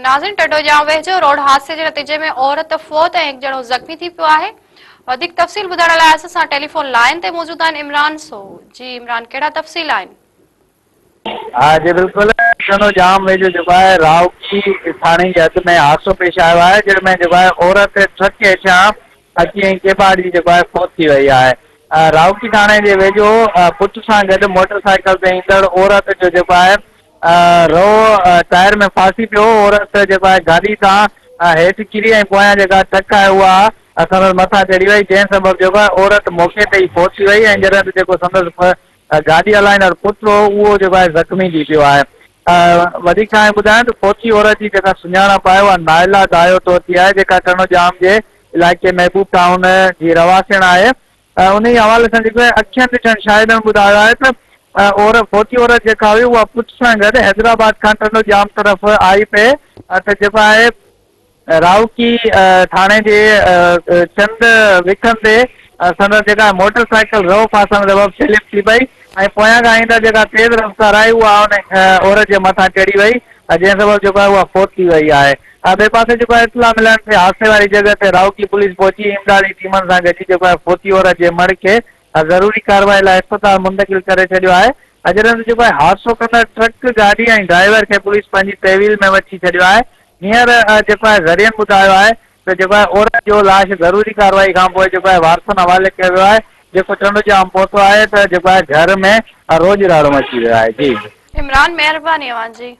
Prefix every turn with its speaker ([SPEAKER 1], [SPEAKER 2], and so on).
[SPEAKER 1] ناظرين ٽنڊو ڄام ويجهو روڊ حادثي جي نتيجي ۾ عورت فوت ۽ هڪ ڄڻو زخمي ٿي پيو آهي وڌيڪ تفصيل ٻڌائڻ لاء اسان سان ٽيليفون لائين تي موجود آهن عمران سو جي عمران ڪهڙا تفصيل آهن.
[SPEAKER 2] ها جي بلڪل ٽنڊو ڄام ويجهو جيڪو آهي راهوڪي ٿاڻي جي حد ۾ حادثو پيش آيو آهي جنهن ۾ جيڪو آهي عورت ٽرڪ هيٺيان اچي ۽ ڪيٻاڙجي جيڪو آهي فوت ٿي وئي آهي راهوڪي ٿاڻي جي ويجهو پٽ سان گڏ موٽر سائيڪل تي ايندڙ عورت جو جيڪو آهي رو ٽائر ۾ ڦاسي پيو، عورت جيڪو آهي گاڏي تان هيٺ ڪري ۽ پويان جيڪا ٽرڪ آهي اها سندس مٿان چڙهي وئي، جنهن سبب جيڪو آهي عورت موقعي تي ئي فوت ٿي وئي ۽ جڏهن ته جيڪو سندس گاڏي هلائيندڙ پٽ هو اهو جيڪو آهي زخمي ٿي پيو آهي. وڌيڪ توهان کي ٻڌايان ته فوتي عورت جي جيڪا سڃاڻپ آهي اها نائلا دايو طور ٿي آهي جيڪا ٽنڊو ڄام جي علائقي محبوب ٽائون جي رهواسڻ آهي. انهيء حوالي سان جيڪو اکين ڏٺن شاهدن ٻڌايو آهي ته عورت فوتي عورت جيڪا هئي اها پٽ سان گڏ حيدرآباد کان ٽنڊو ڄام طرف آئي پئي ته جيڪو آهي راهوڪي ٿاڻي جي چند وکن تي سندس جيڪا موٽر سائيڪل رئو ڦاسڻ سبب سلپ ٿي پئي ۽ پويان کان ايندڙ جيڪا تيز رفتار آئي اها ان عورت جي مٿان چڙهي وئي جنهن سبب جيڪو آهي اها فوت ٿي وئي آهي. ٻئي پاسي جيڪو آهي اطلاع ملڻ تي حادثي واري جڳهه تي راهوڪي پوليس پهچي امدادي ٽيمن سان گڏجي جيڪو آهي فوتي عورت جي مڙهه کي ضروري ڪارروائي لاء اسپتال منتقل ڪري ڇڏيو آهي جڏهن ته جيڪو آهي حادثو ڪندڙ ٽرڪ گاڏي ۽ ڊرائيور کي پوليس پنهنجي تحويل ۾ وٺي ڇڏيو آهي هينئر جيڪو آهي ذريعن ٻڌايو آهي ته جيڪو آهي عورت جو لاش ضروري ڪارروائي کانپوء جيڪو آهي وارثن حوالي ڪيو ويو آهي جيڪو ٽنڊوڄام پهتو آهي ته جيڪو آهي گهر ۾ روڄ راڙو مچي ويو آهي جي.
[SPEAKER 1] عمران مهرباني اوهان جي.